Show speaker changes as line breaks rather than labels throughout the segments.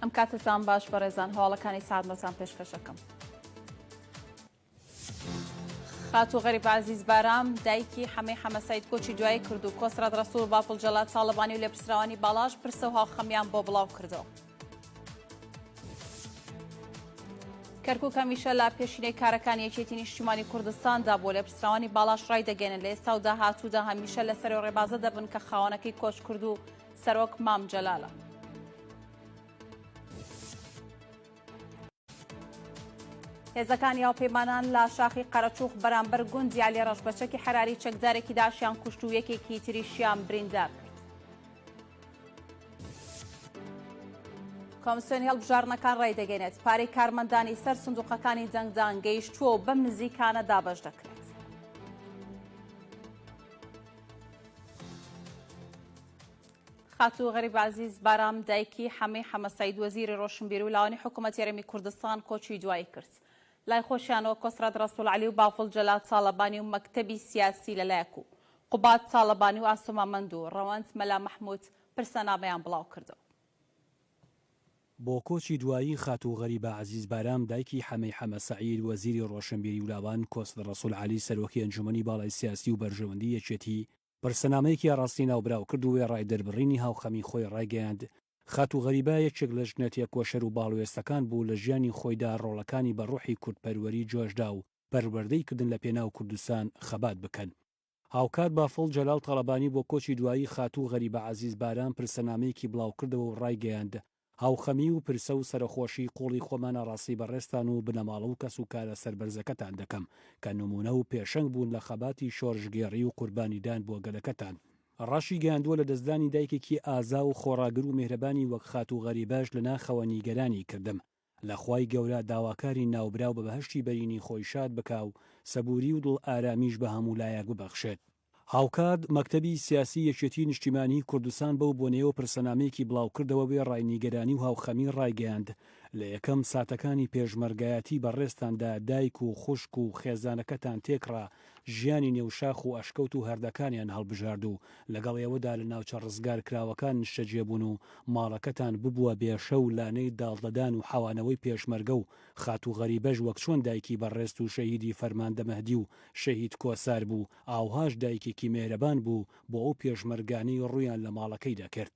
ئەم کاتەتان باش بەڕێزان هەواڵەکانی سەعات نۆتان پێشکەشەکەم. خاتوو غەریب عەزیز بارام دایکی حەمەی حەمە سەعید کۆچی دوایی کرد و کۆسرەت ڕەسوڵ و بافڵ جەلال تاڵەبانی و لێپرسراوانی باڵاش پرسە و هاوخەمیان بۆ بڵاو کردەوە. کەرکوک هەمیشە لە پێشینەی کارەکانی یەکێتی نیشتیمانی کوردستاندا بووە، لێپرسراوانی باڵاش ڕایدەگەیەنن لە ئێستا و داهاتوودا هەمیشە لەسەر ئەو ڕێبازە دەبن کە خاوەنەکەی کۆچکرد و سەرۆک مام جەلالە. هێزەکانی هاوپەیمانان لە شاخی قەرەچوخ بەرامبەر گوندی عەلی ڕەش بە چەکی حەراری چەکدارێکی داعشیان کوشت و یەکێکی تریشیان بریندار کرد. کۆمسیۆنی هەڵبژاردنەکان ڕایدەگەێنێت پارەی کارمەندانی سەر سندوقەکانی دەنگدان گەیشتووە و بەم نزیکانە دابەش دەکرێت. خاتوو غەریب عەزیز بارام دایکی حەمەی حەمە سەعید وەزیری ڕۆشنبیری و لاوانی حکوومەتی هەرێمی کوردستان کۆچی دوایی کرد. لای خۆشیانەوە کۆسرەت ڕەسوڵ عەلی و بافڵ جەلال تاڵەبانی و مەکتەبی سیاسی لەلایەک و قوباد تاڵەبانی و ئاسۆ مامەند و ڕەوەند مەلا مەحمود پرسەنامەیان بڵاوکردەوە.
بۆ کۆچی دوایی خاتوو غەریبە عەزیز بارام دایکی حەمەی حەمە سەعید وەزیری ڕۆشنبیری و لاوان کۆسرەت ڕەسوڵ عەلی سەرۆکی ئەنجومەنی باڵای سیاسی و بەرژەوەندی یەکێتی پرسەنامەیەکی ئاڕاستەی ناوبراو کرد و وێڕای دەربڕینی هاوخەمی خۆی ڕایگەیاند، خاتوو غەریبە یەکێک لە ژنە تێکۆشەر و باڵوێستەکان بوو لە ژیانی خۆیدا ڕۆڵەکانی بە ڕۆحی کوردپەروەری جۆشدا و پەروەردەی کردن لە پێناو کوردستان خەبات بکەن. هاوکات بافڵ جەلال تاڵەبانی بۆ کۆچی دوایی خاتوو غەریبە عەزیز بارام پرسەنامەیەکی بڵاوکردەوە و ڕایگەیاند، هاوخەمی و پرسە و سەرەخۆشی قوڵی خۆمان ئاڕاستەی بەڕێزتان و بنەماڵە و کەسوکارە سەربەرزەکەتان دەکەم کە نموونە و پێشەنگ بوون لە خەباتی شۆرشگێڕی و قوربانیدان بۆ گەلەکەتان. ڕاشیگەیاندووە لەدەستدانی دایکێکی ئازا و خۆڕاگر و میهرەبانی وەک خاتوو غەریبەش لە ناخەوە نیگەرانی کردم. لە خوای گەورە داواکارین ناوبراو بە بەهەشتی بەرینی خۆی شاد بکا و سەبووری و دڵ ئارامیش بە هەموو لایەک ببەخشێت. هاوکات مەکتەبی سیاسی یەکێتی نیشتیمانیی کوردستان بەو بۆنەیەوە پرسەنامەیەکی بڵاوکردەوە وێڕای نیگەرانی و هاوخەمی ڕایگەیاند لە یەکەم ساتەکانی پێشمەرگایەتی بەڕێزتاندا دایک و خوشک و خێزانەکەتان تێکڕا ژیانی نێو شاخ و ئەشکەوت و هەردەکانیان هەڵبژارد و لەگەڵ ئێوەدا لە ناوچە ڕزگارکراوەکان نیشتەجێ بوون و ماڵەکەتان ببووە بێشە و لانەی داڵدەدان و حەوانەوەی پێشمەرگە و خاتوو غەریبەش وەک چۆن دایکی بەڕێزت و شەهیدی فەرماندە مەهدی و شەهید کۆسار بوو ئاوهاش دایکێکی مێهرەبان بوو بۆ ئەو پێشمەرگانەی ڕوویان لە ماڵەکەی دەکرد.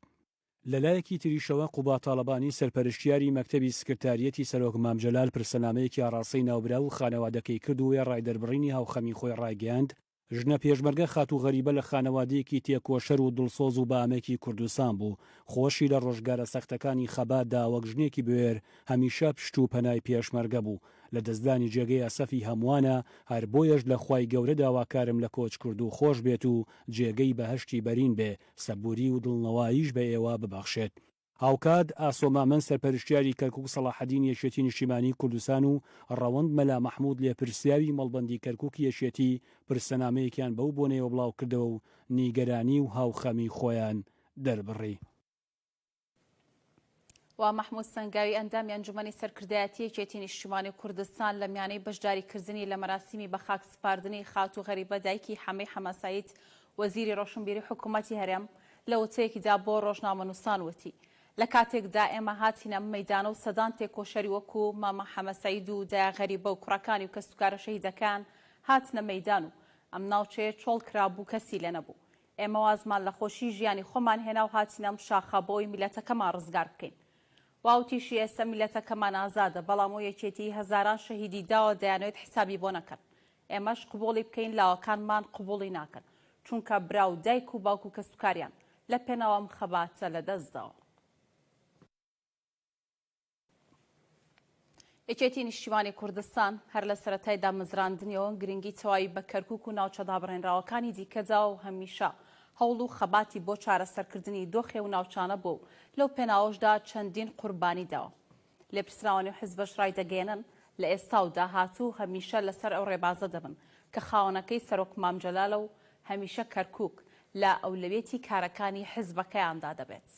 لەلایەکی تریشەوە قوباد تاڵەبانی سەرپەرشتیاری مەکتەبی سکرتاریەتی سەرۆک مام جەلال پرسەنامەیەکی ئاڕاستەی ناوبراو و خانەوادەکەی کرد و وێڕای دەربڕینی هاوخەمی خۆی ڕایگەیاند، ژنە پێشمەرگە خاتوو غەریبە لە خانەوادەیەکی تێکۆشەر و دڵسۆز و بەئەمەکی کوردستان بوو، خۆشی لە ڕۆژگارە سەختەکانی خەباتدا وەک ژنێکی بوێر هەمیشە پشت و پەنای پێشمەرگە بوو، لەدەستدانی جێگەی ئەسەفی هەمووانە، هەر بۆیەش لە خوای گەورە داواکارم لە کۆچکردوو خۆش بێت و جێگەی بەهەشتی بەرین بێ، سەبوری و دڵنەواییش بە ئێوە ببەخشێت. هاوکات، ئاسۆ مامەند سەرپەرشتیاری کەرکوک سەڵاحەدین یەکێتی نیشتیمانی کوردستان و ڕەوەند مەلا مەحمود لێپرسراوی مەڵبەندی کەرکوکی یەکێتی پرسەنامەیەکیان بەو بۆنەیەوە بڵاوکردەوە و نیگەرانی و هاوخەمی خۆیان دەربڕی.
و مەحمود سەنگاوی ئەندامی ئەنجومەنی سەرکردایەتی یەکێتی نیشتیمانی کوردستان لە میانەی بەشداریکردنی لە مەراسیمی بەخاک سپاردنی خاتوو غەریبە دایکی حەمەی حەمەسەعید وەزیری ڕۆشنبیری حکوومەتی هەرێم لە وتەیەکیدا بۆ ڕۆژنامەنووسان وتی لە کاتێکدا ئێمە هاتینە ئەم مەیدانە و سەدان تێکۆشەری وەکو مامە حەمەسەعید و دایە غەریبە و کوڕەکانی و کەسوکارە شەهیدەکان هاتنە مەیدان و ئەم ناوچەیە چۆڵ کرابوو کەسی لێ نەبوو ئێمە وازمان لە خۆشی ژیانی خۆمان هێنا و هاتینە ئەم شاخە بۆ ئەوەی میللەتەکەمان ڕزگار بکەین. واوتیشی ئێستا میللەتەکەمان ئازادە، بەڵام ئەو یەکێتیی هەزاران شەهیدی داوە دەیانەوێت حیسابی بۆ نەکەن. ئێمەش قبوڵی بکەین لاوەکانمان قبوڵی ناکەن، چونکە برا و دایک و باوک و کەسوکاریان لە پێناو ئەم خەباتە لەدەستداوە. یەکێتی نیشتیمانی کوردستان هەر لە سەرەتای دامەزراندنیەوە گرنگی تەواوی بە کەرکوک و ناوچە دابڕێنراوەکانی دیکە دا و هەمیشە هەوڵ و خەباتی بۆ چارەسەرکردنی دۆخی ئەو ناوچانە بووە و لەو پێناوەشدا چەندین قوربانی داوە. لێپرسراوانی و حزبەش ڕایدەگەیەنن لە ئێستا و داهاتوو هەمیشە لەسەر ئەو ڕێبازە دەبن کە خاوەنەکەی سەرۆک مام جەلالە و هەمیشە کەرکوک لە ئەولەویەتی کارەکانی حزبەکەیاندا دەبێت.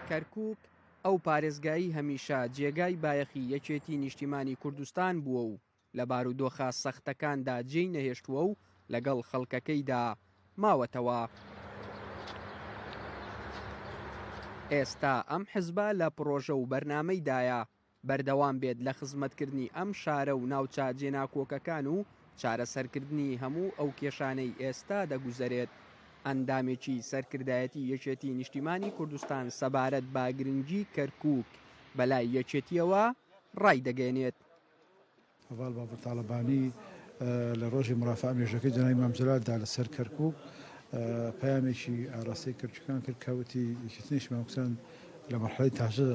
کەرکوک ئەو پارێزگایەی هەمیشە جێگای بایەخی یەکێتی نیشتیمانی کوردستان بووە و لە بارودۆخە سەختەکاندا جێی نەهێشتووە و لەگەڵ خەڵکەکەیدا ماوەتەوە. ئێستا ئەم حزبە لە پڕۆژە و بەرنامەیدایە بەردەوام بێت لە خزمەتکردنی ئەم شارە و ناوچە جێناکۆکەکان و چارەسەرکردنی هەموو ئەو کێشانەی ئێستا دەگوزەرێت. ئەندامێکی سەرکردایەتی یەکێتی نیشتیمانی کوردستان سەبارەت بە گرنگی کەرکوک بەلای یەکێتیەوە ڕایدەگەیەنێت.
هەڤاڵ بافڵ تاڵەبانی لە ڕۆژی مورافەعە مێژووەکەی جەنابی مام جەلال دا لەسەر کەرکووک پەیامێکی ئاراستەی کەرکووکیان کرد کە وتی یەکێتی نیشتمانی کوردستان لە مەرحەلەی تازە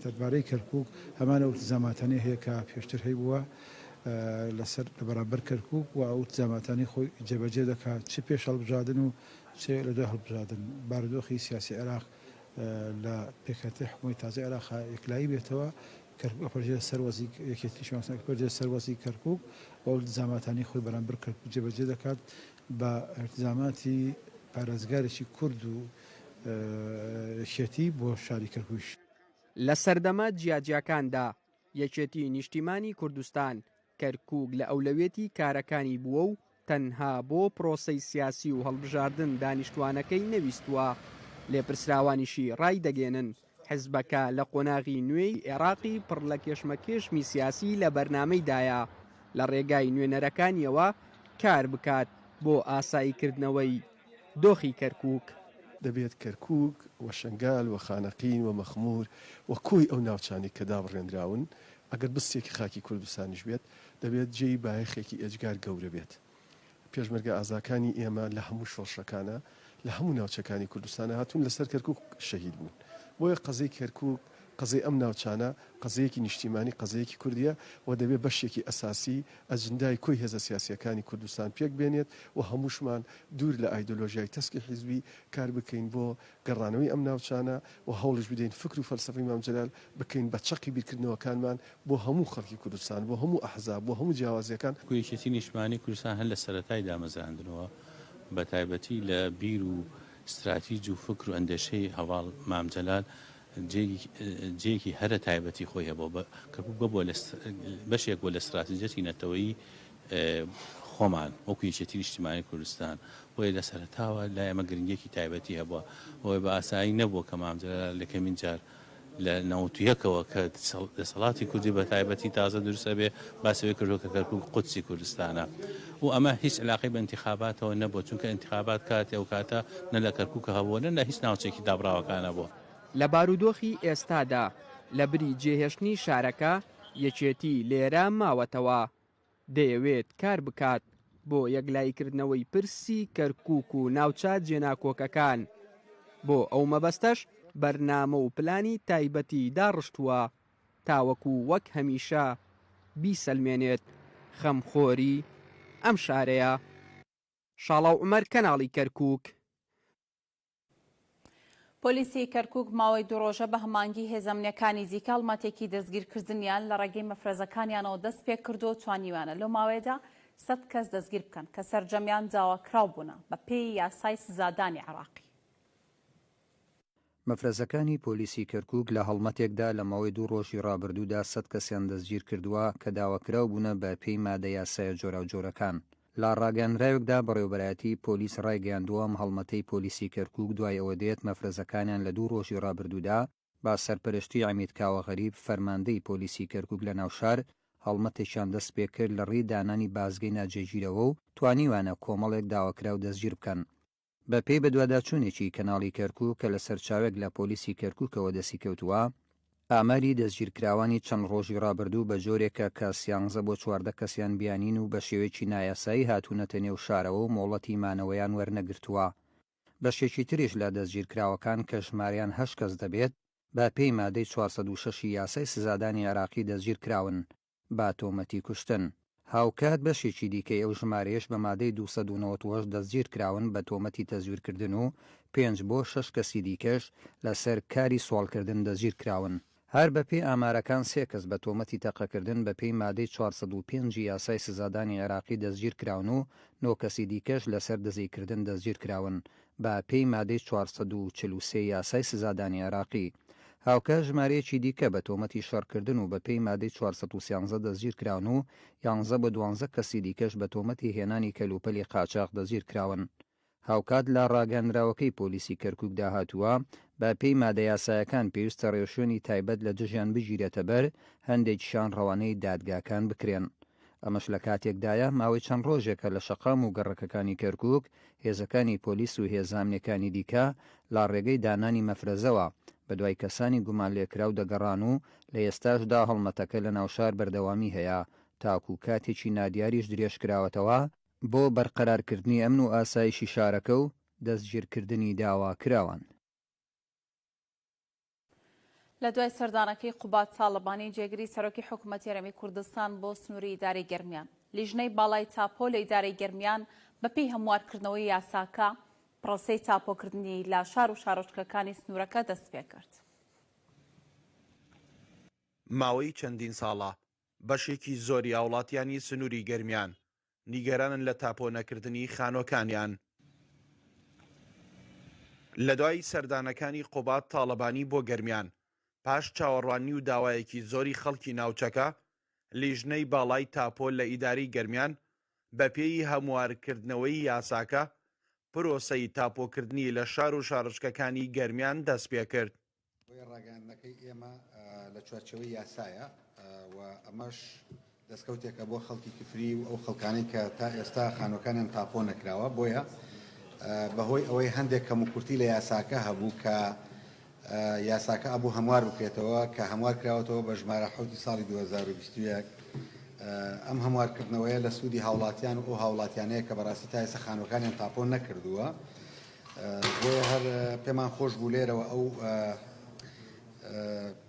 دەربارەی کەرکووک هەمان ئەو ئیلتیزاماتانەی هەیە کە پێشتر هەیبووە لەسەر لە بەرامبەر کەرکووک و ئەو ئیلتیزاماتانەی خۆی جێبەجێ دەکات چ پێش هەڵبژاردن و چ لە دوای هەڵبژاردن بارودۆخی سیاسی عێراق لە پێکهاتەی حکوومەتی تازەی عێراق یەکلایی بێتەوە، کەرکووک ئەپەرژێتە سەر وەزی یەکێتی شوانسان ئەپەرژێتە سەر وەزی کەرکووک و ئەو ئیلتیزاماتانەی خۆی بەرامبەر کەرکووک جێبەجێ دەکات بە ئیلتیزاماتی پارێزگارێکی کورد و یەکێتی بۆ شاری کەرکووکیش.
لە سەردەمە جیاجیاکاندا یەکێتی نیشتیمانی کوردستان کەرکووک لە ئەولەویەتی کارەکانی بووە و تەنها بۆ پرۆسەی سیاسی و هەڵبژاردن دانیشتوانەکەی نەویستووە، لێپرسراوانیشی ڕایدەگەیەنن حزبەکە لە قۆناغی نوێی عێراقی پڕ لە کێشمەکێشمی سیاسی لە بەرنامەیدایە لە ڕێگای نوێنەرەکانیەوە کار بکات بۆ ئاساییکردنەوەی دۆخی کەرکووک.
دەبێت کەرکووک و شنگال و خانەقین و مەخموور و کۆی ئەو ناوچانەی کە دابڕێنراون، ئەگەر بستێکی خاکی کوردستانیش بێت، دەبێت جێی بایەخێکی ئێجگار گەورە بێت. پێشمەرگە ئازاکانی ئێمە لە هەموو شۆڕشەکانا، لە هەموو ناوچەکانی کوردستانا هاتوون لەسەر کەرکووک شەهید بوون. بۆیە قەزیەی کەرکووک، قەزیەی ئەم ناوچانە، قەزیەیەکی نیشتیمانی، قەزیەیەکی کوردییە و دەبێت بەشێکی ئەساسی ئەجندای کۆی هێزە سیاسییەکانی کوردستان پێک بێنێت و هەمووشمان دوور لە ئایدۆلۆژیای تەسکی حیزبی کار بکەین بۆ گەڕانەوەی ئەم ناوچانە و هەوڵیش بدەین فکر و فەلسەفەی مام جەلال بکەین بە چەقی بیرکردنەوەکانمان بۆ هەموو خەڵکی کوردستان، بۆ هەموو ئەحزاب، بۆ هەموو جیاوازییەکان.
یەکێتی نیشتمانی کوردستان هەر لە سەرەتای دامەزراندنەوە بە تایبەتی لە بیر و ستراتیج و فکر و ئەندێشەی هەڤاڵ مام جەلال جێیەکی هەرە تایبەتی خۆی هەبووە، بە کەرکوک ببووە لە بەشێک بووە لە ستراتیجیەتی نەتەوەیی خۆمان وەکو یەکێتی نیشتیمانی کوردستان، بۆیە لە سەرەتاوە لای ئێمە گرنگیەکی تایبەتی هەبووە، بۆیە بە ئاسایی نەبووە کە مام جەلال یەکەمین جار لە 91 ەوە کە دەسەڵاتی کوردی بە تایبەتی تازە دروست ئەبێ باسی ئەوەی کردووە کە کەرکوک قودسی کوردستانە و ئەمە هیچ علاقەی بە ئینتیخاباتەوە نەبووە چونکە ئینتیخابات کاتی ئەو کاتە نە لە کەرکوک هەبووە نە لە هیچ ناوچەیەکی دابڕاوەکان هەبووە.
لە بارودۆخی ئێستادا لە بری جێهێشتنی شارەکە، یەکێتی لێرە ماوەتەوە، دەیەوێت کار بکات بۆ یەکلاییکردنەوەی پرسی کەرکوک و ناوچە جێناکۆکەکان، بۆ ئەو مەبەستەش بەرنامە و پلانی تایبەتی داڕشتووە تاوەکو وەک هەمیشە بیسەلمێنێت خەمخۆری ئەم شارەیە. شاڵاو عومەر کەناڵی کەرکوک.
پۆلیسی کەرکوک ماوەی دوو ڕۆژە بە هەماهەنگی هێزە ئەمنییەکانی دیکە هەڵمەتێکی دەستگیرکردنیان لە ڕێگەی مەفرەزەکانیانەوە دەستپێکردووە و توانیویانە لەو ماوەیەدا سەد کەس دەستگیر بکەن کە سەرجەمیان داواکراو بوونە بەپێی یاسای سزادانی عێراقی.
مەفرەزەکانی پۆلیسی کەرکوک لە هەڵمەتێکدا لە ماوەی دوو ڕۆژی ڕابردوودا سەد کەسیان دەستگیرکردووە کە داواکراو بوونە بە پێی مادە یاسایە جۆراوجۆرەکان. لە ڕاگەیاندراوێکدا بەڕێوەبەرایەتی پۆلیس ڕایگەیاندووە ئەم هەڵمەتەی پۆلیسی کەرکوک دوای ئەوە دێت مەفرەزەکانیان لە دوو ڕۆژی ڕابردوودا بە سەرپەرشتی عەمید کاوە غەریب فەرماندەی پۆلیسی کەرکوک لە ناوشار هەڵمەتێکیان دەستپێکرد لە ڕێی دانانی بازگەی ناجێگیرەوە و توانیویانە کۆمەڵێک داواکراو دەستگیربکەن. بەپێی بەدواداچوونێکی کەناڵی کەرکوک کە لە سەرچاوێک لە پۆلیسی کەرکوکەوە دەستیکەوتووە، ئاماری دەستگیرکراوانی چەند ڕۆژی ڕابردوو بە جۆرێکە کە سیانزە بۆ 14 کەسیان بیانین و بە شێوەیەکی نایاسایی هاتوونەتە نێو شارەوە و مۆڵەتی مانەوەیان وەرنەگرتووە. بەشێکی تریش لە دەستگیرکراوەکان کە ژمارەیان هەشت کەس دەبێت، بە پێی مادەی 406 ی یاسای سزادانی عێراقی دەستگیرکراون. بە تۆمەتی کوشتن. هاوکات بەشێکی دیکەی ئەو ژمارەیەش بە مادەی 298 دەستگیرکراون بە تۆمەتی تەزویرکردن و پێنج بۆ شەش کەسی دیکەش لەسەر کاری سواڵکردن دەستگیرکراون. هەر بەپێی ئامارەکان سێ کەس بە تۆمەتی تەقەکردن بەپێی مادەی 405 ی یاسای سزادانی عێراقی دەستگیرکراون و نۆ کەسی دیکەش لەسەر دزیکردن دەستگیرکراون بە پێی مادەی 443 یاسای سزادانی عێراقی. هاوکات ژمارەیەکی دیکە بە تۆمەتی شەڕکردن و بە پێی مادەی 413 دەستگیرکراون و یانزە بۆ دوانزە کەسی دیکەش بە تۆمەتی هێنانی کەلوپەلی قاچاخ دەستگیرکراون. هاوکات لە ڕاگەیاندراوەکەی پۆلیسی کەرکوکدا هاتووە، بە پێی مادە یاسایەکان پێویستە ڕێوشوێنی تایبەت لە دژیان بگیرێتە بەر، هەندێکیشان ڕەوانەی دادگاکان بکرێن. ئەمەش لە کاتێکدایە، ماوەی چەند ڕۆژێکە لە شەقام و گەڕەکەکانی کەرکوک هێزەکانی پۆلیس و هێزە ئەمنیەکانی دیکە لە ڕێگەی دانانی مەفرەزەوە بەدوای کەسانی گومانلێکراو دەگەڕان و لە ئێستاشدا هەڵمەتەکە لە ناوشار بەردەوامی هەیە تاکو کاتێکی نادیاریش درێژکراوەتەوە بۆ بەرقەرارکردنی ئەمن و ئاسایشی شارەکە و دەستگیرکردنی داواکراوان.
لە دوای سەردانەکەی قوباد تاڵەبانی جێگری سەرۆکی حکومەتی هەرێمی کوردستان بۆ سنووری ئیدارەی گەرمیان، لیژنەی باڵای تاپۆ لە ئیدارەی گەرمیان بەپێی هەموارکردنەوەی یاساکە پرۆسەی تاپۆکردنی لە شار و شارۆچکەکانی سنوورەکە دەستپێکرد.
ماوەی چەندین ساڵە بەشێکی زۆری هاوڵاتیانی سنووری گەرمیان نیگەرانن لە تاپۆ نەکردنی خانوەکانیان. لەدوای سەردانەکانی قوباد تاڵەبانی بۆ گەرمیان، پاش چاوەڕوانی و داوایەکی زۆری خەڵکی ناوچەکە، لیژنەی باڵای تاپۆ لە ئیدارەی گەرمیان بەپێی هەموارکردنەوەی یاساکە، پرۆسەی تاپۆکردنی لە شار و شارۆچکەکانی گەرمیان دەستپێکرد.
بۆیە ڕاگەیاندنەکەی ئێمە لە چوارچێوەی یاسایە و ئەمەش دەستکەوتێکە بۆ خەڵکی کفری و ئەو خەڵکانەی کە تا ئێستا خانوەکانیان تاپۆ نەکراوە بۆیە بەهۆی ئەوەی هەندێک کەموکورتی لە یاساکە هەبوو کە یاساکە ئەبوو هەموار بکرێتەوە کە هەموار کراوەتەوە بە ژمارە حوتی ساڵی 2021 ئەم هەموارکردنەوەیە لە سوودی هاوڵاتیان و ئەو هاوڵاتیانەیە کە بەڕاستی تا ئێستا خانوەکانیان تاپۆ نەکردووە. بۆیە هەر پێمان خۆش بوو لێرەوە ئەو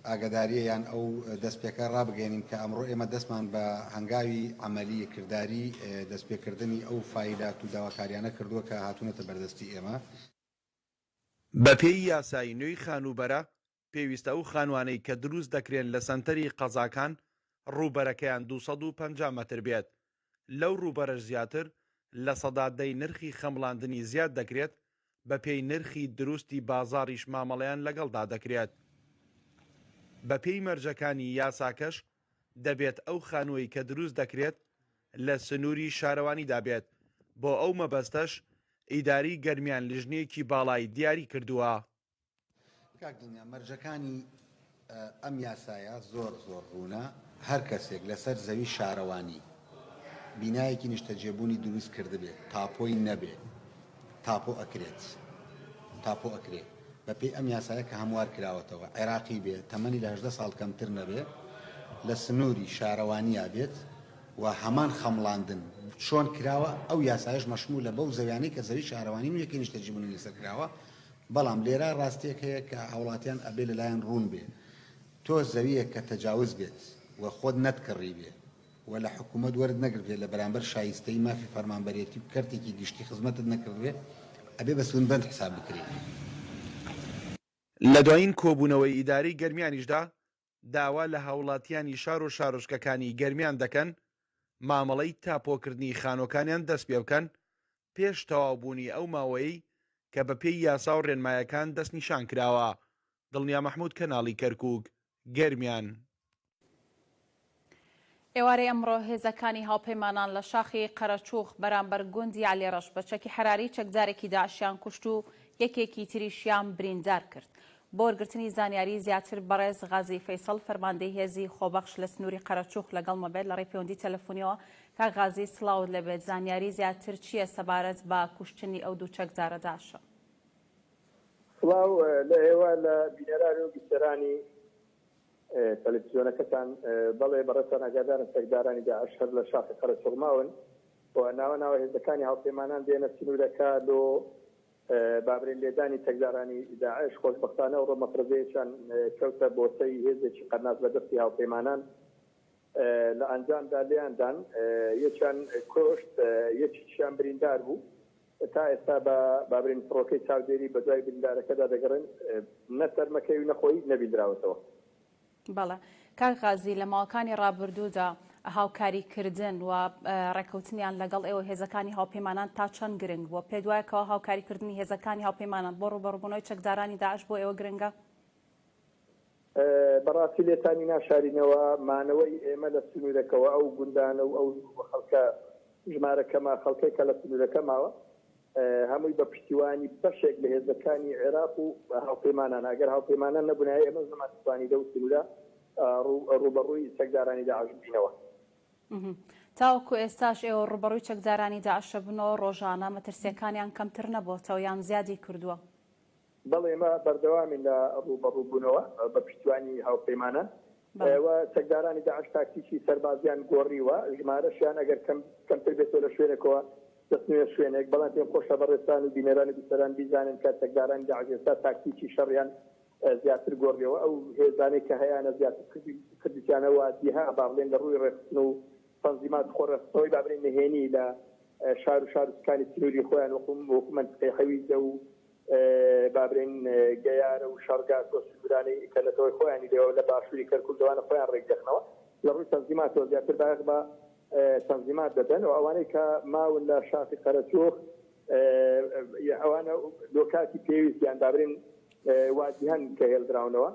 ئاگاداریە یان ئەو دەستپێکە ڕابگەێنین کە ئەمڕۆ ئێمە دەستمان بە هەنگاوی عملی کرداری دەستپێکردنی ئەو فایلات و داواکاریانە کردووە کە هاتوونەتە بەردەستی ئێمە.
بەپێی یاسای نوێی خانووبەرە، پێویستە ئەو خانووانەی کە دروست دەکرێن لە سەنتەری قەزاکان ڕووبەرەکەیان 250 مەتر بێت، لەو ڕووبەرەش زیاتر لە سەدا دەی نرخی خەمڵاندنی زیاد دەکرێت، بەپێی نرخی دروستی بازاڕیش مامەڵەیان لەگەڵدا دەکرێت. بەپێی مەرجەکانی یاساکەش دەبێت ئەو خانووەی کە دروست دەکرێت لە سنووری شارەوانیدا بێت، بۆ ئەو مەبەستەش ئیداری گەرمیان لیژنەیەکی باڵای دیاری کردووە.
کاک دڵنیا مەرجەکانی ئەم یاسایە زۆر زۆر ڕوونە، هەر کەسێک لەسەر زەوی شارەوانی بینایەکی نیشتەجێبوونی دروست کردبێت تاپۆی نەبێ تاپۆ ئەکرێت تاپۆ ئەکرێ بەپێی ئەم یاسایە کە هەموار کراوەتەوە عێراقی بێ تەمەنی لە 18 ساڵ کەمتر نەبێ لە سنووری شارەوانیا بێت و هەمان خەمڵاندن چۆن کراوە ئەو یاسایش مەشمولە بەو زەویانەی کە زەوی شارەوانی و یەکەی نیشتەجێبوونی لەسەر کراوە بەڵام لێرە ڕاستیەک هەیە کە هاوڵاتیان ئەبێ لەلایان ڕوون بێ تۆ زەویەک کە تەجاوز بێت و خۆت نەتکڕیبێ و لە حکومەت وەرت نەگرتبێ لە بەرامبەر شایستەیی مافی فەرمانبەرێتی و کەرتێکی گشتی خزمەتت نەکردبێ ئەبێ بە سوونبەند حساب بکرێی.
لە دوایین کۆبوونەوەی ئیدارەی گەرمیانیشدا داوا لە هاوڵاتیانی شار و شارۆچکەکانی گەرمیان دەکەن مامەڵەی تاپۆکردنی خانووەکانیان دەستپێبکەن پێش تەواوبوونی ئەو ماوەیەی کە بەپێی یاسا و رێنمایەکان دەستنیشانکراوە. دڵنیا مەحمود کەناڵی کەرکوک، گەرمیان.
ئێوارەی ئەمڕۆ هێزەکانی هاوپەیمانان لە شاخی قەرەچووخ بەرامبەر گوندی عەلیڕەش بە چەکی حەراری چەکدارێکی داعشیان کوشت و یەکێکی تریشیان بریندار کرد. بۆ وەرگرتنی زانیاری زیاتر بەڕێز غازی فەیسەڵ فەرماندەی هێزی خۆبەخش لە سنووری قەرەچووخ لەگەڵمە بێت لە ڕێی پەیوەندی تەلەفونیەوە. کاک غازی سڵاوت لێبێت زانیاری زیاتر چییە سەبارەت بە کوشتنی ئەو دوو چەکدارە داعشە؟
سڵاو لە ئێوە لە بینەران و بیسەرانی تەلەفزیۆنەکەتان، بەڵێ بەڕێزتان ئاگادارن چەکدارانی داعش هەر لە شاخی قەرەچوغ ماون و ناوە ناوە هێزەکانی هاوپەیمانان دێنە سنوورەکە لۆ بابرێن لێدانی چەکدارانی داعش، خۆشبەختانە ئەوڕۆ مەفرەزەیەکیان کەوتە بۆسەی هێزێکی قەناس بە دەستی هاوپەیمانان لە ئەنجامدا لێیان دان یەکیان کوشت یەکیکیان بریندار بوو. تا ئێستا بە بابرین فڕۆکەی چاودێری بەدوای بریندارەکەدا دەگەڕێن، نە تەرمەکەی و نە خۆی نەبیندراوەتەوە.
بەڵێ کاک غازی لە ماوەکانی ڕابردوودا هاوکاری کردن و ڕێکەوتنیان لەگەڵ ئێوە هێزەکانی هاوپەیمانان تا چەند گرنگ بووە؟ پێت وایە کەوا هاوکاری کردنی هێزەکانی هاوپەیمانان بۆ ڕووبەڕووبوونەوەی چەکدارانی داعش بۆ ئێوە گرنگە؟
بەڕاستی لێتانی ناشارینەوە مانەوەی ئێمە لە سنوورەکەوە ئەو گوندانە و ئەو خەڵکە ژمارە کەمە خەڵکەی کە لە سنوورەکە ماوە. هەمووی بە پشتیوانی بەشێک لە هێزەکانی عێراق و هاوپەیمانان، ئەگەر هاوپەیمانان نەبوونایە ئێمەش نەماندەتوانی لەو سنوورە ڕووبەڕووی چەکدارانی داعش ببینەوە.
تاوەکو ئێستاش ئێوە ڕووبەڕووی چەکدارانی داعش ئەبنەوە، ڕۆژانە مەترسییەکانیان کەمتر نەبۆتەوە یان زیادی کردووە؟
بەڵێ ئێمە بەردەوامین لە ڕووبەڕووبوونەوە بە پشتیوانی هاوپەیمانان و چەکدارانی داعش تاکتیکی سەربازیان گۆڕیوە، ژمارەشیان ئەگەر کەمتر بێتەوە لە شوێنێکەوە دەچنە شوێنێک، بەڵام پێم خۆشە بەڕێزتان و بینەران و بیسەران بیزانن کە چەکدارانی داعش ئێستا تاکتیکی شەڕیان زیاتر گۆڕیەوە، ئەو هێزانەی کە هەیانە زیاتر کردوویانە وادیها با بڵێین لە ڕووی ڕێکخستن و تەنزیمات خۆ ڕێکخستنەوەی با بڵێین نهێنی لە شار و شارۆچکانی سنووری خۆیان وەکو وەکو مەنتقەی حەویجە و با بڵێین گەیارە و شەڕگات و سنوورانەی کە نەتەوەی خۆیانی لێوە لە باشووری کەرکووک لەوانە خۆیان ڕێک دەخنەوە لە ڕووی تەنزیماتەوە زیاتر بایەخ بە تەنزیمات دەدەن و ئەوانەی کە ماون لە شاخی قەرەچووخ ئەوانە لۆ کاتی پێویست یان با بڵێین وادیهەن کە هێڵدراونەوە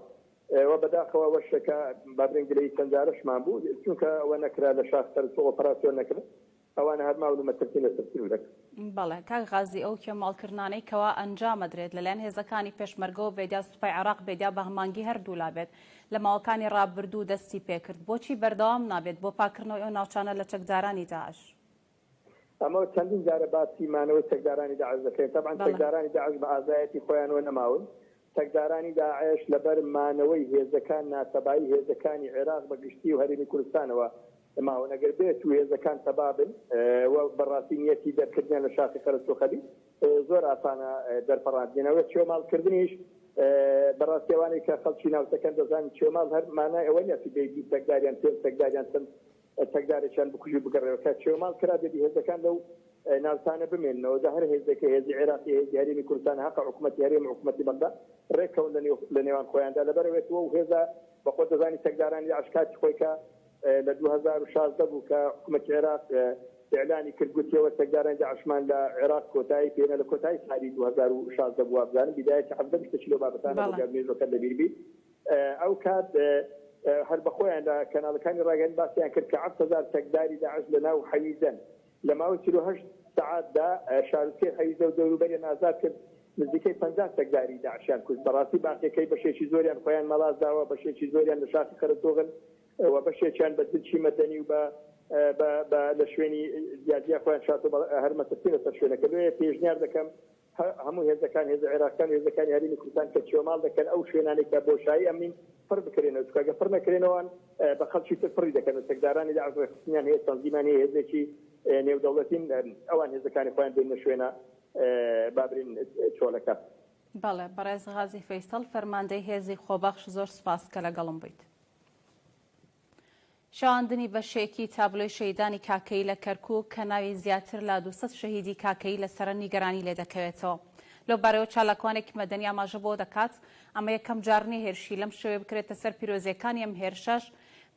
و بەداخەوە ئەوەش کە با بڵێین گلەیی چەند جارەشمان بوو چونکە ئەوە نەکرا لە شاخ قەرەچووخ ئۆپەراسیۆن نەکرا ئەوانە هەر ماون و مەترسین لەسەر سنوورەکە.
بەڵێ کاک غازی ئەو کێماڵکردنانەی کەوا ئەنجام ئەدرێت لەلایەن هێزەکانی پێشمەرگەوە بێت یا سوپای عێراق بێت یا بە هەمانگی هەردوولا بێت لە ماوەکانی ڕابردوو دەستی پێکرد بۆچی بەردەوام نابێت بۆ پاکردنەوەی ئەو ناوچانە لە چەکدارانی داعش؟
ئەمە چەندین جارە باسی مانەوەی چەکدارانی داعش دەکەین تەبعەن چەکدارانی داعش بە ئازایەتی خۆیانەوە نەماون چەکدارانی داعش لەبەر مانەوەی هێزەکان ناتەبایی هێزەکانی عێراق بە گشتی و هەرێمی کوردستانەوە ماون ئەگەر بێت و هێزەکان تەبا بن و بەڕاستی نیەتی دەرکردنیان لە شاخی قەرەچوخەبی زۆر ئاسانە دەرپەڕاندنەوە چێماڵکردنیش بەڕاستی ئەوانەی کە خەڵکی ناوچەکەن دەزانن چێماڵ هەر مانای ئەوە نیە بێ دوو چەکداریان پێنج چەکداریان چەند چەکدارێکیان بکوژی و بگەڕێەوە کە چێماڵ کرا دەبی هێزەکان لەو ناوچانە بمێننەوە جا هەر هێزێک کە هێزی عێراقی هێزی هەرێمی کوردستان هەقە حکوومەتی هەرێم و حکوومەتی بەغدا ڕێککەون لە نێوان خۆیاندا لەبەرئەوەی ئەو هێزە بە خۆت دەزانی چەکدارانی داعش کاتی خۆی کە لە 2016 بوو کە حکوومەتی عێراق ئیعلانی کرد گوتیەوە چەکدارانی داعشمان لە عێراق کۆتایی پێنا لە کۆتایی سالی 2016 بوو وابزانم بیدایەتی 17 شتێکی لەو بابەتانە بوو گەر مێژوەکەت لەبیر بی ئەو کات هەر بەخۆیان لە کەناڵەکانی ڕاگەیاندن باسیان کرد کە 7000 چەکداری داعش لە ناو حەویجەن لە ماوەی 48 سەعاتدا شارۆچکەی حەویجە و دەوروبەریان ئازاد کرد، نزیکەی 50 چەکداری داعشیان کوشت، بەڕاستی باقیەکەی بەشێکی زۆریان خۆیان مەڵاس داوە، بەشێکی زۆریان لە شاخی قەرەتۆغن و بەشێکیان بە جلکی مەدەنی و بە بە بە لە شوێنی جیاجیا خۆیان شاردەوە، هەر مەترسی لەسەر شوێنەکە لۆیە پێشنیار دەکەم هەموو هێزەکان، هێزە عێراقیەکان و هێزەکانی هەرێمی کوردستان کە چێوماڵ دەکەن ئەو شوێنانەی کە بۆشایی ئەمنین پڕ بکرێنەوە، چونکە گەر پڕ نەکرێنەوە بە خەڵکی تر پڕی دەکەن و چەکدارانی داعش ڕێکخستنیان هەیە، تەنزیمیان هەیە، هێزێکی نێودەوڵەتین، ئەوان هێزەکانی خۆیان دێننە شوێنە با برێن چۆلەکە.
بەڵێ بەڕێز غازی فەیسەڵ فەرماندەی هێزی خۆبەخش زۆر سوپاس کە لەگەڵم بوویت. شێواندنی بەشێکی تابلۆی شەهیدانی کاکەیی لە کەرکووک کە ناوی زیاتر لە 200 شەهیدی کاکەیی لەسەرە نیگەرانی لێدەکەوێتەوە. لەو بارەیەوە چالاکوانێکی مەدەنی ئاماژە بەوە دەکات، ئەمە یەکەم جار نییە هێرشی لەم شێوەیە بکرێتە سەر پیرۆزییەکانی ئەم هێرشەش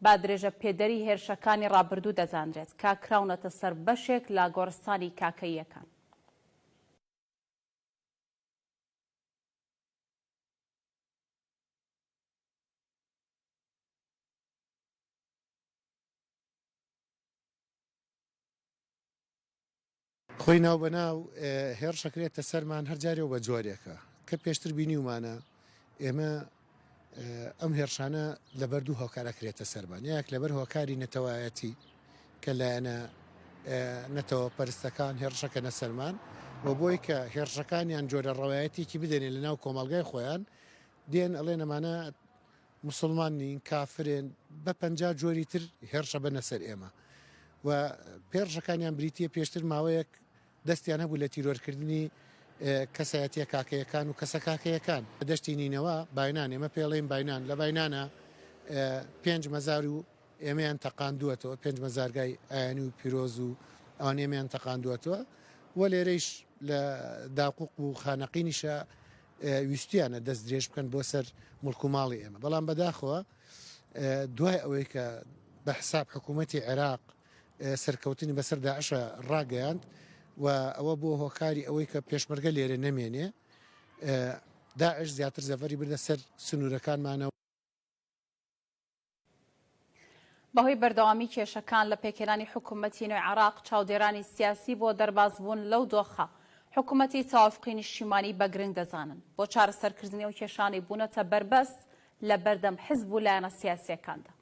بە درێژە پێدەری هێرشەکانی ڕابردوو دەزانرێت کە کراونەتە سەر بەشێک لە گۆڕستانی کاکەییەکان.
خۆی ناوبەناو هێڕش ئەکرێتە سەرمان هەر جارێ و بە جۆرێکە کە پێشتر بینیومانە ئێمە ئەم هێرشانە لەبەر دوو هۆکار ئەکرێتە سەرمان یەک لەبەر هۆکاری نەتەوایەتی کە لایەنە نەتەوە پەرستەکان هێڕشەکەنە سەرمان و بۆی کە هێرشەکانیان جۆرە ڕەوایەتێکی بدەنێ لە ناو کۆمەڵگای خۆیان دێن ئەڵێن ئەمانە موسڵمان نین کافرن بە 50 جۆری تر هێرشە بەنە سەر ئێمە و پێرشەکانیان بریتە پێشتر ماوەیەک دەستیان هەبوو لە تیرۆرکردنی کەسایەتیە کاکەیەکان و کەسە کاکەیەکان دەشتی نینەوە باینان ئێمە پێڵێن باینان لە باینانە پێنج مەزار و ئێمەیان تەقاندووەتەوە پێنج مەزارگای ئایانی و پیرۆز و ئەوان ئێمەیان تەقاندووەتەوە و لێرەیش لە داقوق و خانەقینیشە ویستویانە دەست درێژ بکەن بۆ سەر موڵک و ماڵی ئێمە بەڵام بەداخەوە دوای ئەوەی کە بە حساب حکوومەتی عێراق سەرکەوتنی بەسەر داعشە ڕاگەیاند و ئەوە بۆ هۆکاری ئەوەی کە پێشمەرگە لێرە نەمێنێ داعش زیاتر زەفەری بردە سەر سنوورەکانمانەوە.
بەهۆی بەردەوامی کێشەکان لە پێکهێنانی حکومەتی نوێی عێراق، چاودێرانی سیاسی بۆ دەربازبوون لەو دۆخە، حکومەتی تەوافقی نیشتیمانی بە گرنگ دەزانن بۆ چارەسەرکردنی ئەو کێشانەی بوونەتە بەربەست لە بەردەم حزب و لایەنە سیاسییەکاندا.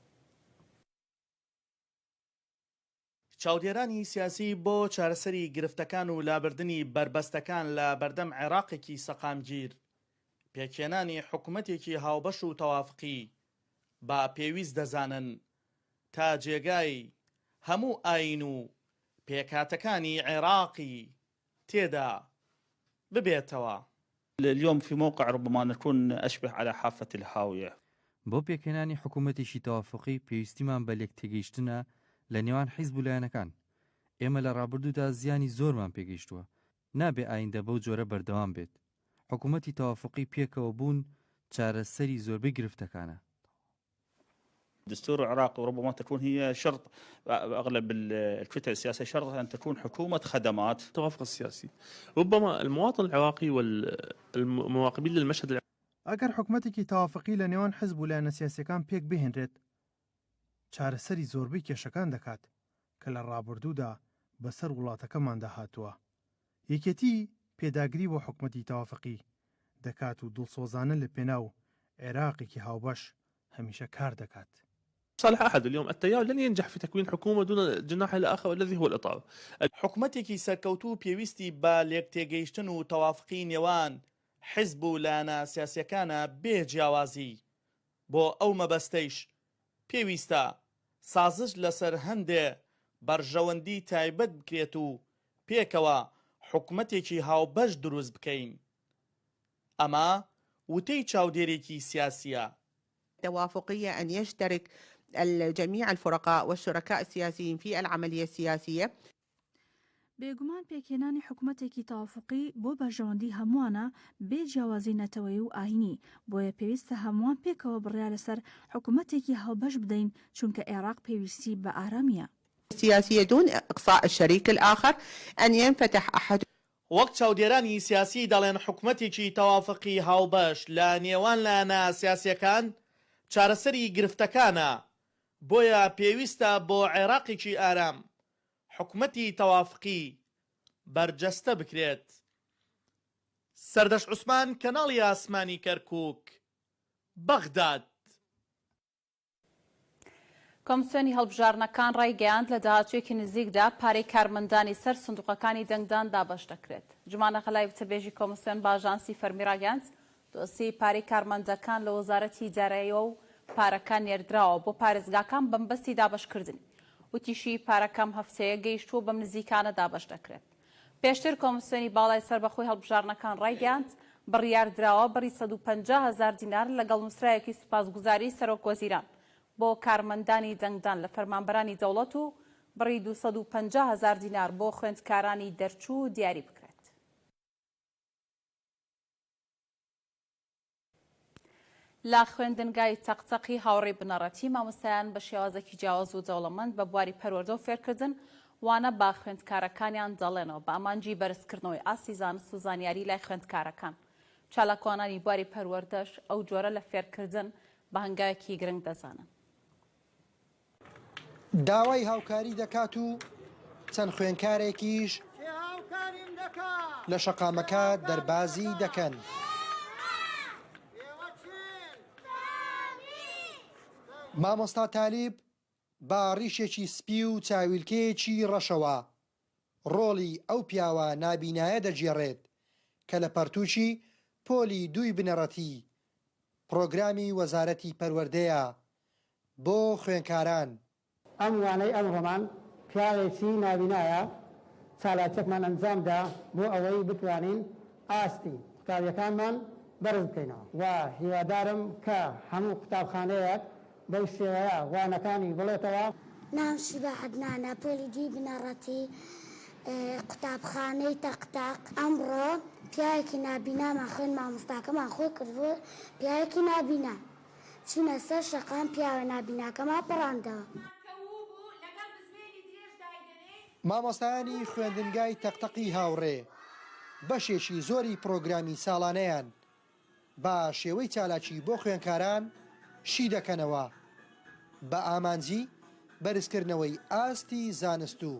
چاودێرانی سیاسی بۆ چارەسەری گرفتەکان و لابردنی بەربەستەکان لە بەردەم عێراقێکی سەقامگیر، پێکهێنانی حکومەتێکی هاوبەش و تەوافقی بە پێویست دەزانن تا جێگای هەموو ئایین و پێکهاتەکانی عێراقی تێدا ببێتەوە.
اليوم في موقع ربما نكون أشبه على حافة الهاوية.
بۆ پێکهێنانی حکوومەتێکی تەوافوقی پێویستیمان بە لێکتێگەیشتنە لە نێوان حیزب و لایەنەکان. ئێمە لە ڕابردوودا زیانی زۆرمان پێگەیشتووە. نابێ ئایندە بەو جۆرە بەردەوام بێت. حکوومەتی تەوافوقی پێکەوە بوون چارەسەری زۆربەی گرفتەکانە.
دستور العراق وربما تكون هي شرط اغلب الكتل السياسيه شرط ان تكون حكومه خدمات.
التوافق السياسي ربما المواطن العراقي والمراقبين للمشهد
ئەگەر حکومەتێکی تەوافقی لە نێوان حزب و لایەنە سیاسیەکان پێک بهێنرێت چارەسەری زۆربەی کێشەکان دەکات کە لە ڕابردوودا بەسەر وڵاتەکەماندا هاتووە. یەکێتی پێداگری بۆ حکومەتی تەوافقی دەکات و دڵسۆزانە لە پێناو عێراقێکی هاوبەش هەمیشە کار دەکات.
صالح احد اليوم التيار لن ينجح في تكوين حكومة دون جناحه الاخر والذي هو الاطار.
حکومەتێکی سەرکەوتوو پێویستی بە لێکتێگەیشتن و تەوافقی نێوان حزب و لایەنە سیاسیەکانە بێ جیاوازی، بۆ ئەو مەبەستەیش پێویستە سازش لەسەر هەندێ بەرژەوەندی تایبەت بکرێت و پێکەوە حکومەتێکی هاوبەش دروست بکەین. ئەمە وتەی چاودێرێکی سیاسییە.
توافقية أن يشترك الجميع الفرقاء والشركاء السياسيين في العملية السياسية.
بێگومان پێکهێنانی حکومەتێکی تەوافوقی بۆ بەرژەوەندی هەمووانە بێ جیاوازی نەتەوەیی و ئاینی، بۆیە پێویستە هەمووان پێکەوە بڕیار لەسەر حکومەتێکی هاوبەش بدەین، چونکە عێراق پێویستی بە ئارامییە.
السياسية دون اقصاء الشريك الاخر ان ينفتح احد.
وەک چاودێرانی سیاسی دەڵێن حکومەتێکی تەوافقی هاوبەش لە نێوان لایەنە سیاسییەکان چارەسەری گرفتەکانە، بۆیە پێویستە بۆ عێراقێکی ئارام حکومەتی تەوافقی بەرجەستە بکرێت. سەردەشت عوسمان، کەناڵی ئاسمانی کەرکوک، بەغداد.
کۆمسیۆنی هەڵبژاردنەکان ڕایگەیاند، لە داهاتوویەکی نزیکدا پارەی کارمەندانی سەر سندوقەکانی دەنگدان دابەش دەکرێت. جومانە غەلای وتەبێژی کۆمسیۆن بە ئاژانسی فەرمی ڕاگەیاند، دۆسیەی پارەی کارمەندەکان لە وەزارەتی داراییەوە و پارەکە نێردراوە بۆ پارێزگاکان بەمبەستی دابەشکردنی. وتیشی، پارەکە ئەم هەفتەیە گەیشتووە و بەم نزیکانە دابەش دەکرێت. پێشتر کۆمسیۆنی باڵای سەربەخۆی هەڵبژاردنەکان ڕایگەیاند، بڕیاردراوە بڕی 150 هەزار دینار لەگەڵ نووسراوێکی سوپاسگوزاری سەرۆکوەزیران بۆ کارمەندانی دەنگدان لە فەرمانبەرانی دەوڵەت و بڕی 250 هەزار دینار بۆ خوێندکارانی دەرچوو دیاری بکرێت. لە خوێندنگای تەقتەقی هاوڕێی بنەڕەتی، مامۆستایان بە شێوازێکی جیاواز و دەوڵەمەند بە بواری پەروەردە و فێرکردن وانە بە خوێندکارەکانیان دەڵێنەوە بە ئامانجی بەرزکردنەوەی ئاستی زانست و زانیاری لای خوێندکارەکان. چالاکوانانی بواری پەروەردەش ئەو جۆرە لە فێرکردن بە هەنگاوێکی گرنگ دەزانن.
داوای هاوکاری دەکات و چەند خوێنکارێکیش لە شەقامەکە دەربازی دەکەن. مامۆستا تالیب بە ڕیشێکی سپی و چاویلکەیەکی ڕەشەوە ڕۆڵی ئەو پیاوە نابینایە دەگێڕێت کە لە پەرتووکی پۆلی دووی بنەڕەتی پڕۆگرامی وەزارەتی پەروەردەیە بۆ خوێنکاران.
ئەم وانەی ئەمڕۆمان پیاوێکی نابینایە، چالاکیەکمان ئەنجامدا بۆ ئەوەی بتوانین ئاستی قوتابیەکانمان بەرز بکەینەوە و هیوادارم کە هەموو قوتابخانەیەک بەو شێوەیە وانەکانی بڵێتەوە.
ناوم شیبا عەدنانە، پۆلی دووی بنەڕەتی، قوتابخانەی تەق تەق. ئەمڕۆ پیاوێکی نابینامان خوێند، مامۆستاکەمان خۆی کردبووە پیاوێکی نابینا. چوینە سەر شەقام پیاوە نابیناکەمان پەڕاندەوە.
مامۆستایانی خوێندنگای تەقتەقی هاوڕێ بەشێکی زۆری پڕۆگرامی ساڵانەیان بە شێوەی چالاکی بۆ خوێنکاران شی دەکەنەوە بە ئامانجی بەرزکردنەوەی ئاستی زانست و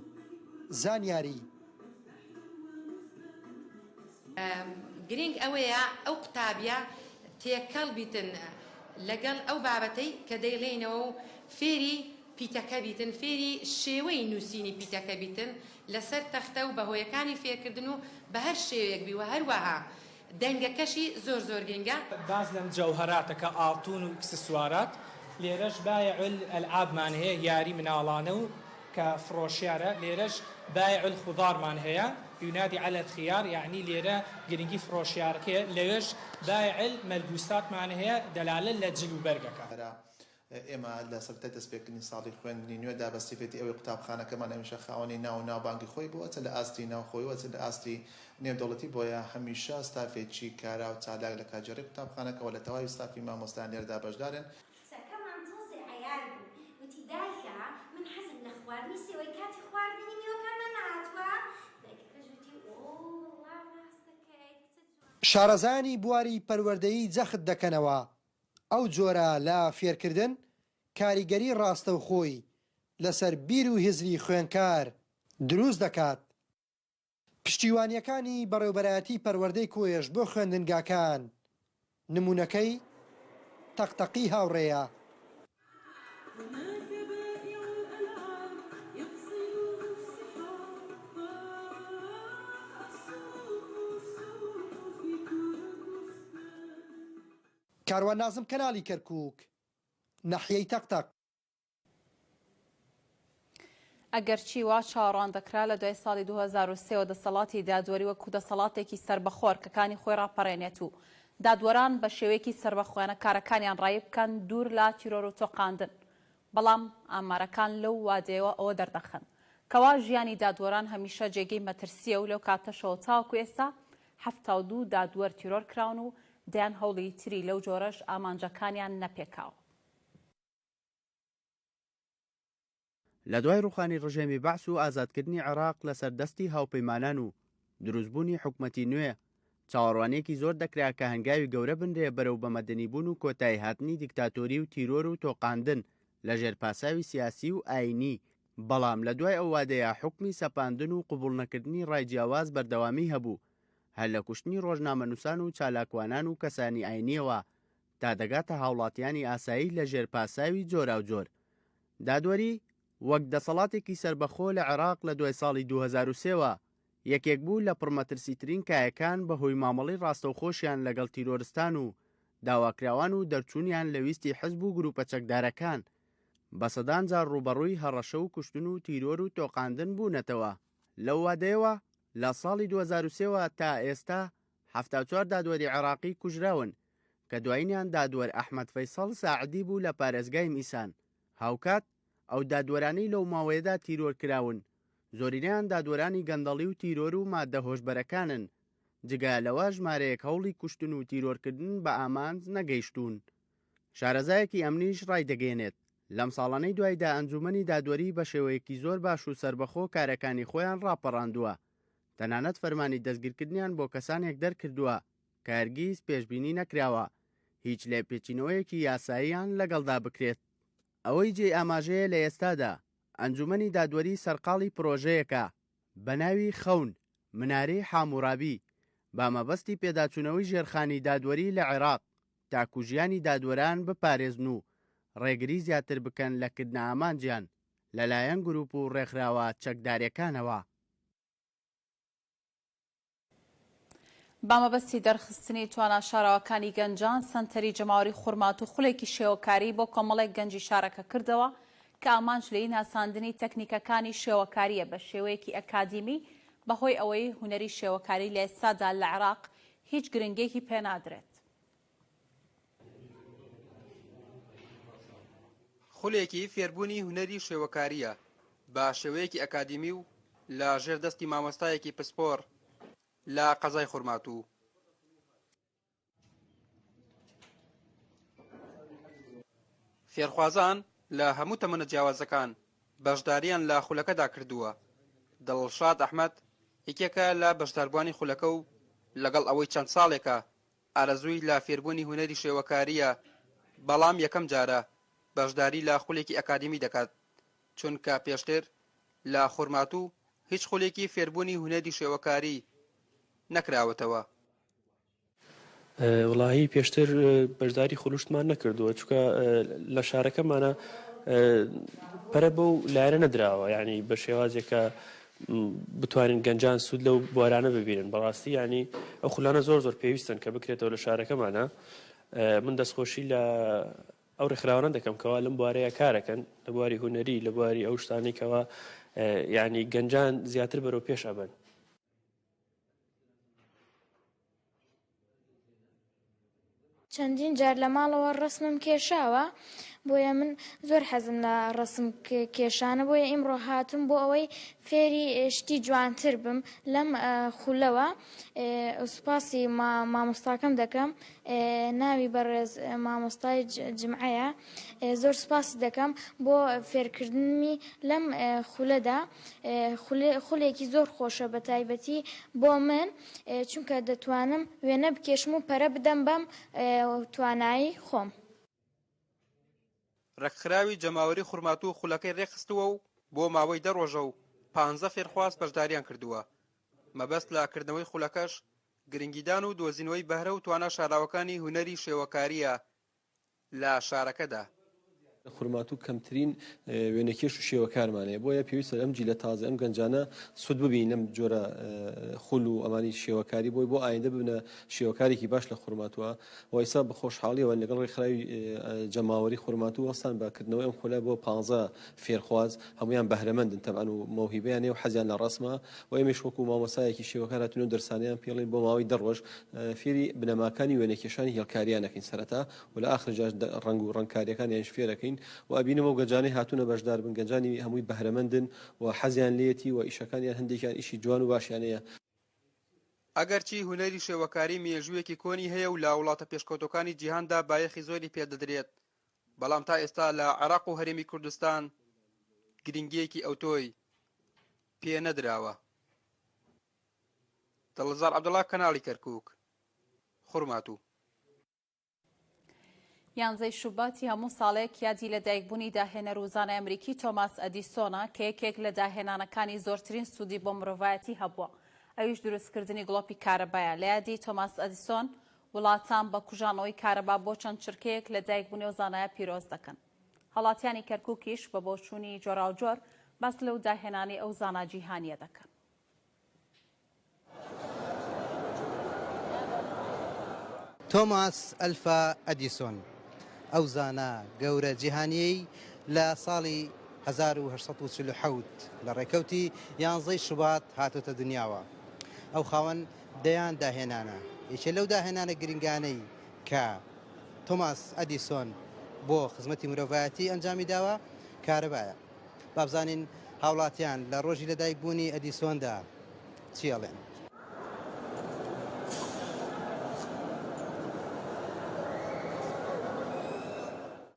زانیاری.
گرینگ ئەوەیە ئەو قوتابیە تێکەڵ بیتن لەگەڵ ئەو بابەتەی کە دەیڵێینەوە و فێری پیتەکە بیتن، فێری شێوەی نووسینی پیتەکە بیتن لەسەر تەختە و بە هۆیەکانی فێرکردن و بە هەر شێوەیەک بی وە هەروەها دەنگەکەشی زۆر زۆر گرینگە.
باس لە مجەوهەراتە کە ئاڵتون و ئیکسسوارات، لێرەش بایع الالعابمان هەیە یاری مناڵانە و کە فڕۆشیارە، لێرەش بایع الخضارمان هەیە ینادی علی الخیار یەعنی لێرە گرنگی فڕۆشیارەکەیە، لەوێش بایع الملبوساتمان هەیە دەلالە لە جل و بەرگەکە.
ئێمە لە سەرەتای دەستپێکردنی ساڵی خوێندنی نوێدا بە سیفەتی ئەوەی قوتابخانەکەمان هەمیشە خاوەنی ناو و ناوبانگی خۆی بووە چ لە ئاستی ناوخۆیی و چ لە ئاستی نێودەوڵەتی بۆیە هەمیشە ستافێکی کارا و چالاک لە کارگێڕی قوتابخانەکە و لە تەواوی ستافی مامۆستایان لێرەدا بەشدارن.
کچەکەمان تۆزێ عەیار بوو وتی دایکە من حەزم لە خواردنی سێوەی کاتی خواردنی میوەکانمان نەهاتووە؟ دایکەکەش وتی ئۆ وەڵا ڕاست دەکەیت کچە جوانەکەم.
شارەزایانی بواری پەروەردەیی جەخت دەکەنەوە، ئەو جۆرە لە فێرکردن کاریگەری ڕاستەوخۆی لەسەر بیر و هزری خوێنکار دروست دەکات. پشتیوانییەکانی بەڕێوبەرایەتی پەروەردەی کۆیەش بۆ خوێندنگاکان نموونەکەی تەقتەقی هاوڕێیە. کاروان نازم کەناڵی کەرکوک ناحیەی تەق تەق.
ئەگەرچی وا چاوەڕوان دەکرا لە دوای ساڵی 2003 وە دەسەڵاتی دادوەری وەکو دەسەڵاتێکی سەربەخۆ ئەرکەکانی خۆی ڕاپەڕێنێت و دادوەران بە شێوەیەکی سەربەخۆیانە کارەکانیان ڕایی بکەن دوور لە تیرۆر و تۆقاندن بەڵام ئامارەکان لەو وادەیەوە ئەوە دەردەخەن کەوا ژیانی دادوەران هەمیشە جێگەی مەترسییە و لەو کاتەشەوە تاوەکو ئێستا 72 دادوەر تیرۆر کراون و دەیان هەوڵی تری لەو جۆرەش ئامانجەکانیان نەپێکاوە.
لە دوای ڕووخانی ڕژێمی بەعس و ئازادکردنی عێراق لەسەر دەستی هاوپەیمانان و دروستبوونی حکومەتی نوێ، چاوەڕوانییەکی زۆر دەکرا کە هەنگاوی گەورە بنرێ بەرەو بەمەدەنیبوون و کۆتاییهاتنی دیکتاتۆری و تیرۆر و تۆقاندن لەژێر پاساوی سیاسی و ئایینی، بەڵام لە دوای ئەو وادەیە حوکمی سەپاندن و قبوڵنەکردنی ڕای جیاواز بەردەوامی هەبوو، هەر لە کوشتنی ڕۆژنامەنووسان و چالاکوانان و کەسانی ئایینییەوە تا دەگاتە هاوڵاتیانی ئاسایی لە ژێر پاساوی جۆراوجۆر. دادوەری، وەک دەسەڵاتێکی سەربەخۆ لە عێراق لە دوای ساڵی 2003 وە، یەکێک بوو لە پڕمەترسیترین کایەکان بەهۆی مامەڵەی ڕاستەوخۆشیان لەگەڵ تیرۆرستان و داواکراوان و دەرچوونیان لە ویستی حزب و گروپە چەکدارەکان، بە سەدان جار ڕووبەڕووی هەڕەشە و کوشتن و تیرۆر و تۆقاندن بوونەتەوە. لەو وادەیەوە لە ساڵی 2003 وە تا ئێستا 74 دادوەری عێراقی کوژراون کە دوایینیان دادوەر ئەحمەد فەیسەڵ ساعدی بوو لە پارێزگای میسان. هاوکات ئەو دادوەرانەی لەو ماوەیەدا تیرۆر کراون زۆرینەیان دادوەرانی گەندەڵی و تیرۆر و ماددە هۆشبەرەکانن، جگە لەوە ژمارەیەک هەوڵی کوشتن و تیرۆرکردن بە ئامانج نەگەیشتوون. شارەزایەکی ئەمنیش ڕایدەگەیەنێت، لەم ساڵانەی دوایدا ئەنجوومەنی دادوەری بە شێوەیەکی زۆر باش و سەربەخۆ کارەکانی خۆیان ڕاپەڕاندووە، تەنانەت فەرمانی دەستگیرکردنیان بۆ کەسانێک دەرکردووە کە هەرگیز پێشبینی نەکراوە هیچ لێپێچینەوەیەکی یاساییان لەگەڵدا بکرێت. ئەوەی جێی ئاماژەیە لە ئێستادا ئەنجوومەنی دادوەری سەرقاڵی پرۆژەیەکە بە ناوی خەون، منارەی حامورابی، بە مەبەستی پێداچوونەوەی ژێرخانی دادوەری لە عێراق تاکو ژیانی دادوەران بپارێزن و ڕێگری زیاتر بکەن لە کردنە ئامانجیان لەلایەن گروپ و ڕێکخراوە چەکدارەکانەوە.
بە مەبەستی دەرخستنی توانا شاراوەکانی گەنجان، سەنتەری جەماوەری خورماتوو خولێکی شێوەکاری بۆ کۆمەڵێک گەنجی شارەکە کردەوە کە ئامانج لێی ناساندنی تەکنیکەکانی شێوەکارییە بە شێوەیەکی ئەکادیمی بەهۆی ئەوەی هونەری شێوەکاری لە ئێستادا لە عێراق هیچ گرنگیەکی پێنادرێت.
خولێکی فێربوونی هونەری شێوەکارییە بە شێوەیەکی ئەکادیمی و لە ژێر دەستی مامۆستایەکی پسپۆڕ لە قەزای خورماتوو. فێرخوازان لە هەموو تەمەنە جیاوازەکان بەشدارییان لە خولەکەدا کردووە. دڵشاد ئەحمەد یەکێکە لە بەشداربووانی خولەکە و لەگەڵ ئەوەی چەند ساڵێکە ئارەزووی لە فێربوونی هونەری شێوەکارییە، بەڵام یەکەم جارە بەشداری لە خولێکی ئەکادیمی دەکات، چونکە پێشتر لە خورماتوو هیچ خولێکی فێربوونی هونەری شێوەکاری. نەکراوەتەوە.
وەڵاهی پێشتر بەشداری خولوشتمان نەکردووە چونکە لە شارەکەمانە پەرە بەو لایەنە نەدراوە یعنی بە شێوازێک کە بتوانین گەنجان سوود لەو بوارانە ببینن بەڕاستی یعنی ئەو خولانە زۆر زۆر پێویستن کە بکرێتەوە لە شارەکەمانە من دەستخۆشی لە ئەو ڕێکخراوانە دەکەم کەوا لەم بوارەیە کارەکەن لە بواری هونەری لە بواری ئەو شتانەی کەوا یعنی گەنجان زیاتر بەرەو پێش ئەبن.
چەندین جار لە ماڵەوە ڕەسمم کێشاوە بۆیە من زۆر حەزم لە ڕەسم کێشانە بۆیە ئیمڕۆ هاتووم بۆ ئەوەی فێری شتی جوانتر بم لەم خولەوە سوپاسی مامۆستاکەم دەکەم ناوی بەڕێز مامۆستای جمعەیە زۆر سوپاسی دەکەم بۆ فێرکردنمی لەم خولەدا خولێکی زۆر خۆشە بە تایبەتی بۆ من چونکە دەتوانم وێنە بکێشم و پەرە بدەم بەم توانایی خۆم.
ڕێکخراوی جەماوەری خورماتوو خولەکەی ڕێکخستووە و بۆ ماوەی دە ڕۆژە و پانزە فێرخواز بەشداریان کردووە، مەبەست لە کردنەوەی خولەکەش گرنگیدان و دۆزینەوەی بەهرە و توانا شاراوەکانی هونەری شێوەکارییە لە شارەکەدا.
لە خورماتوو کەمترین وێنەکێش و شێوەکارمان هەیە، بۆیە پێویستە ئەم جیلە تازە، ئەم گەنجانە سوود ببینن لەم جۆرە خول و ئەمانی شێوەکاری بۆی بۆ ئایندە ببنە شێوەکارێکی باش لە خورماتووە و ئیستا بە خۆشحاڵیەوە لەگەڵ ڕێکخراوی جەماوەری خورماتوو هەستان بە کردنەوەی ئەم خولە بۆ پانزە فێرخواز هەموویان بەهرەمەندن تەبعەن و مەوهیبەیان هەیە و حەزیان لە ڕەسمە و ئێمەیش وەکوو مامۆستایەکی شێوەکار هاتووین ئەو دەرسانەیان پێڵێین بۆ ماوەی دە ڕۆژ فێری بنەماکانی وێنەکێشانی هێڵکارییان ئەکەین سەرەتا و لە ئاخرجاش ڕەنگ و ڕەنگکارییەکانیانیش فێر ئەکەین و ئەبینم ئەو گەنجانەی هاتوونە بەشدار بن گەنجانی هەمووی بەهرەمەندن و حەزیان لێیەتی و ئیشەکانیان هەندێکیان ئیشی جوان و باشیان هەیە.
ئەگەرچی هونەری شێوەکاری مێژوویەکی کۆنی هەیە و لە وڵاتە پێشکەوتووەکانی جیهاندا بایەخی زۆری پێدەدرێت، بەڵام تا ئێستا لە عێراق و هەرێمی کوردستان گرنگییەکی ئەوتۆی پێ نەدراوە. دڵزار عەبدوڵا، کەناڵی کەرکووک، خورماتوو.
یانزەی شوباتی هەموو ساڵێک یادی لەدایکبوونی داهێنەر و زانای ئەمریکی تۆماس ئەدیسۆنە کە یەکێک لە داهێنانەکانی زۆرترین سوودی بۆ مرۆڤایەتی هەبووە ئەویش دروستکردنی گڵۆپی کارەبایە لە یادی تۆماس ئەدیسۆن وڵاتان بە کوژانەوەی کارەبا بۆ چەند چرکەیەک لە دایکبوونی ئەو زانایە پیرۆز دەکەن. هاوڵاتیانی کەرکوکیش بە بۆچوونی جۆراوجۆر باس لەو داهێنانەی ئەو زانا جیهانییە دەکەن.
تۆماس ئەلفا ئەدیسۆن، ئەو زانا گەورە جیهانییەی لە ساڵی 1847 لە ڕێکەوتی یانزەی شوبات هاتۆتە دنیاوە، ئەو خاوەن دەیان داهێنانە، یەکێ لەو داهێنانە گرنگانەی کە تۆماس ئەدیسۆن بۆ خزمەتی مرۆڤایەتی ئەنجامی داوە، کارەبایە. با بزانین هاوڵاتیان لە ڕۆژی لەدایک بوونی ئەدیسۆندا چی ئەڵێن.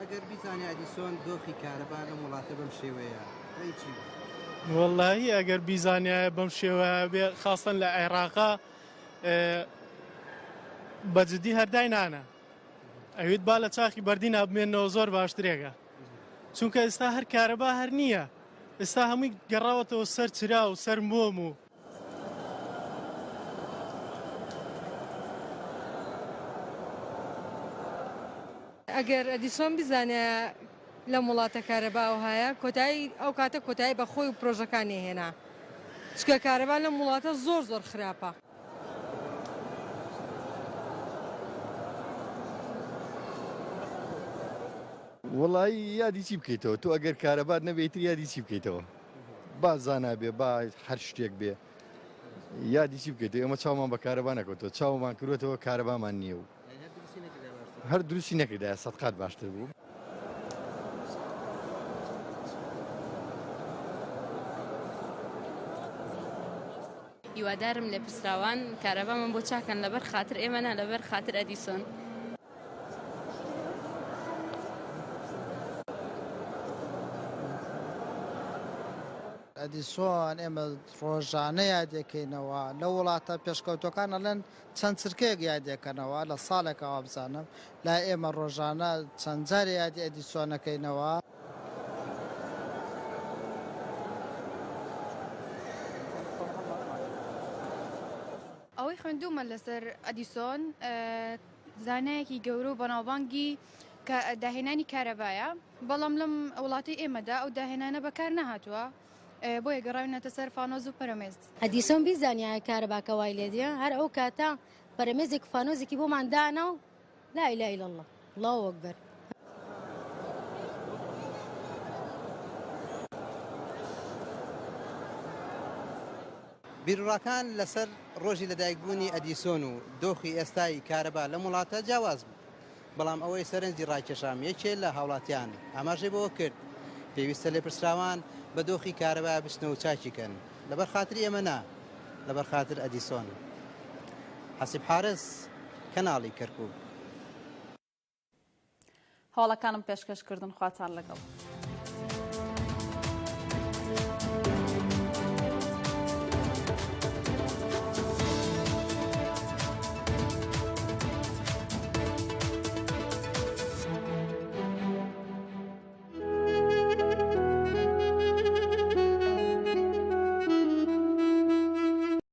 ئەگەر بیزانێ ئەدیسۆن دۆخی کارەبا لەم وڵاتە بەم شێوەیە ڕێی چی بوو؟
وەڵاهی ئەگەر بیزانیایە بەم شێوەیە بێ خاستەن لە عێراقا بە جدی هەر داینانە ئەویت با لە چاخی بەردینا بمێنەوە زۆر باشترێکە چونکە ئێستا هەر کارەبا هەر نییە ئێستا هەمووی گەڕاوەتەوە سەر چرا و سەر مۆم و
ئەگەر ئەدیسۆن بزانایە لەم وڵاتە کارەبا ئەوهایە کۆتایی ئەو کاتە کۆتایی بە خۆی و پرۆژەکانی هێنا چونکە کارەبا لەم وڵاتە زۆر زۆر خراپە.
وەڵایی یادی چی بکەیتەوە تۆ ئەگەر کارەبات نەبێ ئیتر یادی چی بکەیتەوە با زانا بێ با هەر شتێک بێ یادی چی بکەیتەوە ئێمە چاومان بە کارەبا نەکەوتەوە چاومان کردوەتەوە کارەبامان نییە و هەر دروستی نەکردایە سەدقات باشتر بوو.
هیوادارم لێپرسراوان کارەبامان بۆ چاکەن لەبەر خاتر ئێمە نا لەبەر خاتر ئەدیسۆن.
ئەدیسۆن ئێمە ڕۆژانە یادێکەینەوە لە وڵاتە پێشکەوتوەکان ئەڵێن چەند چرکەیەک یادێکەنەوە لە ساڵێکا وابزانم لای ئێمە ڕۆژانە چەند جارێ یادی ئەدیسۆن ئەکەینەوە.
ئەوەی.
ئەوەی خوێندوومە لەسەر ئەدیسۆن زانایەکی گەورە و بەناوبانگی داهێنانی کارەبایە، بەڵام لەم وڵاتەی ئێمەدا ئەو داهێنانە بەکار نەهاتووە، بۆیە گەڕاوینەتە سەر فانۆز و پەرەمێز.
ئەدیسۆن بیزانیایە کارەباکە وای لێدێ هەر ئەو کاتە پەرەمێزێک و فانۆزێکی بۆمان دانا و لا اله الا اللە اللە اکبر.
بیروڕاکان لەسەر ڕۆژی لەدایکبوونی ئەدیسۆن و دۆخی ئێستای کارەبا لەم وڵاتە جیاواز بوو، بەڵام ئەوەی سەرنجی ڕاکێشام یەکێ لە هاوڵاتیان ئاماژەی بەوە کرد پێویستە لێپرسراوان بە دۆخی کارەبا بچنە و چاکی کەن لەبەر خاتری ئێمە نا لەبەر خاتر ئەدیسۆن. حەسیب حارس، کەناڵی کەرکوک.
هەواڵەکانم پێشکەش کردن خواتان لەگەڵ.